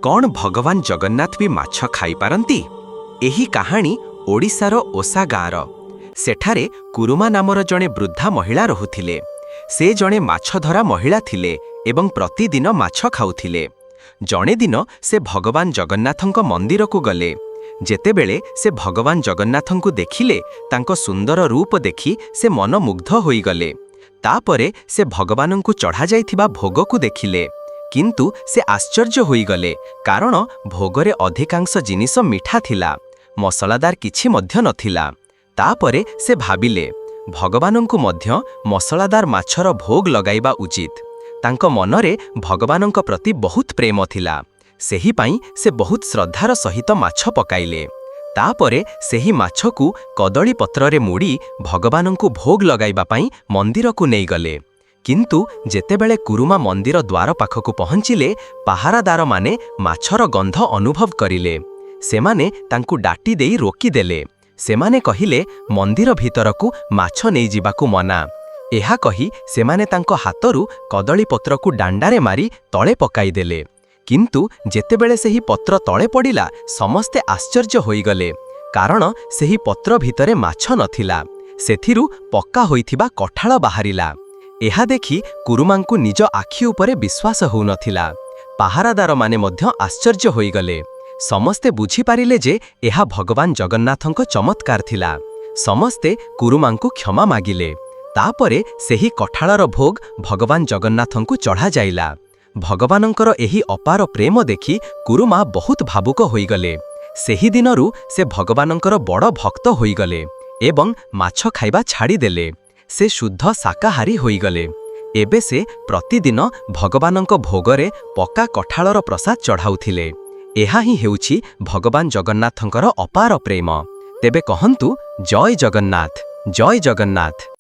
କ'ଣ ଭଗବାନ ଜଗନ୍ନାଥ ବି ମାଛ ଖାଇପାରନ୍ତି? ଏହି କାହାଣୀ ଓଡ଼ିଶାର ଓସା ଗାଁର। ସେଠାରେ କୁରୁମା ନାମର ଜଣେ ବୃଦ୍ଧା ମହିଳା ରହୁଥିଲେ। ସେ ଜଣେ ମାଛଧରା ମହିଳା ଥିଲେ ଏବଂ ପ୍ରତିଦିନ ମାଛ ଖାଉଥିଲେ। ଜଣେ ଦିନ ସେ ଭଗବାନ ଜଗନ୍ନାଥଙ୍କ ମନ୍ଦିରକୁ ଗଲେ। ଯେତେବେଳେ ସେ ଭଗବାନ ଜଗନ୍ନାଥଙ୍କୁ ଦେଖିଲେ, ତାଙ୍କ ସୁନ୍ଦର ରୂପ ଦେଖି ସେ ମନମୁଗ୍ଧ ହୋଇଗଲେ। ତାପରେ ସେ ଭଗବାନଙ୍କୁ ଚଢ଼ାଯାଇଥିବା ଭୋଗକୁ ଦେଖିଲେ। କିନ୍ତୁ ସେ ଆଶ୍ଚର୍ଯ୍ୟ ହୋଇଗଲେ, କାରଣ ଭୋଗରେ ଅଧିକାଂଶ ଜିନିଷ ମିଠା ଥିଲା, ମସଲାଦାର କିଛି ମଧ୍ୟ ନଥିଲା। ତାପରେ ସେ ଭାବିଲେ, ଭଗବାନଙ୍କୁ ମଧ୍ୟ ମସଲାଦାର ମାଛର ଭୋଗ ଲଗାଇବା ଉଚିତ। ତାଙ୍କ ମନରେ ଭଗବାନଙ୍କ ପ୍ରତି ବହୁତ ପ୍ରେମ ଥିଲା। ସେହିପାଇଁ ସେ ବହୁତ ଶ୍ରଦ୍ଧାର ସହିତ ମାଛ ପକାଇଲେ। ତାପରେ ସେହି ମାଛକୁ କଦଳୀ ପତ୍ରରେ ମୋଡ଼ି ଭଗବାନଙ୍କୁ ଭୋଗ ଲଗାଇବା ପାଇଁ ମନ୍ଦିରକୁ ନେଇଗଲେ। କିନ୍ତୁ ଯେତେବେଳେ କୁରୁମା ମନ୍ଦିର ଦ୍ୱାର ପାଖକୁ ପହଞ୍ଚିଲେ, ପାହାରାଦାରମାନେ ମାଛର ଗନ୍ଧ ଅନୁଭବ କରିଲେ। ସେମାନେ ତାଙ୍କୁ ଡାଟି ଦେଇ ରୋକିଦେଲେ। ସେମାନେ କହିଲେ, ମନ୍ଦିର ଭିତରକୁ ମାଛ ନେଇଯିବାକୁ ମନା। ଏହା କହି ସେମାନେ ତାଙ୍କ ହାତରୁ କଦଳୀ ପତ୍ରକୁ ଡାଣ୍ଡାରେ ମାରି ତଳେ ପକାଇଦେଲେ। କିନ୍ତୁ ଯେତେବେଳେ ସେହି ପତ୍ର ତଳେ ପଡ଼ିଲା, ସମସ୍ତେ ଆଶ୍ଚର୍ଯ୍ୟ ହୋଇଗଲେ, କାରଣ ସେହି ପତ୍ର ଭିତରେ ମାଛ ନଥିଲା। ସେଥିରୁ ପକ୍କା ହୋଇଥିବା କଠାଳ ବାହାରିଲା। ଏହା ଦେଖି କୁରୁମାଙ୍କୁ ନିଜ ଆଖି ଉପରେ ବିଶ୍ୱାସ ହେଉନଥିଲା। ପାହାରାଦାରମାନେ ମଧ୍ୟ ଆଶ୍ଚର୍ଯ୍ୟ ହୋଇଗଲେ। ସମସ୍ତେ ବୁଝିପାରିଲେ ଯେ ଏହା ଭଗବାନ ଜଗନ୍ନାଥଙ୍କ ଚମତ୍କାର ଥିଲା। ସମସ୍ତେ କୁରୁମାଙ୍କୁ କ୍ଷମା ମାଗିଲେ। ତାପରେ ସେହି କଠାଳର ଭୋଗ ଭଗବାନ ଜଗନ୍ନାଥଙ୍କୁ ଚଢ଼ାଯାଇଲା। ଭଗବାନଙ୍କର ଏହି ଅପାର ପ୍ରେମ ଦେଖି କୁରୁମା ବହୁତ ଭାବୁକ ହୋଇଗଲେ। ସେହିଦିନରୁ ସେ ଭଗବାନଙ୍କର ବଡ଼ ଭକ୍ତ ହୋଇଗଲେ ଏବଂ ମାଛ ଖାଇବା ଛାଡ଼ିଦେଲେ। ସେ ଶୁଦ୍ଧ ଶାକାହାରୀ ହୋଇଗଲେ। ଏବେ ସେ ପ୍ରତିଦିନ ଭଗବାନଙ୍କ ଭୋଗରେ ପକ୍କା କଠାଳର ପ୍ରସାଦ ଚଢ଼ାଉଥିଲେ। ଏହା ହିଁ ହେଉଛି ଭଗବାନ ଜଗନ୍ନାଥଙ୍କର ଅପାର ପ୍ରେମ। ତେବେ କହନ୍ତୁ, ଜୟ ଜଗନ୍ନାଥ, ଜୟ ଜଗନ୍ନାଥ।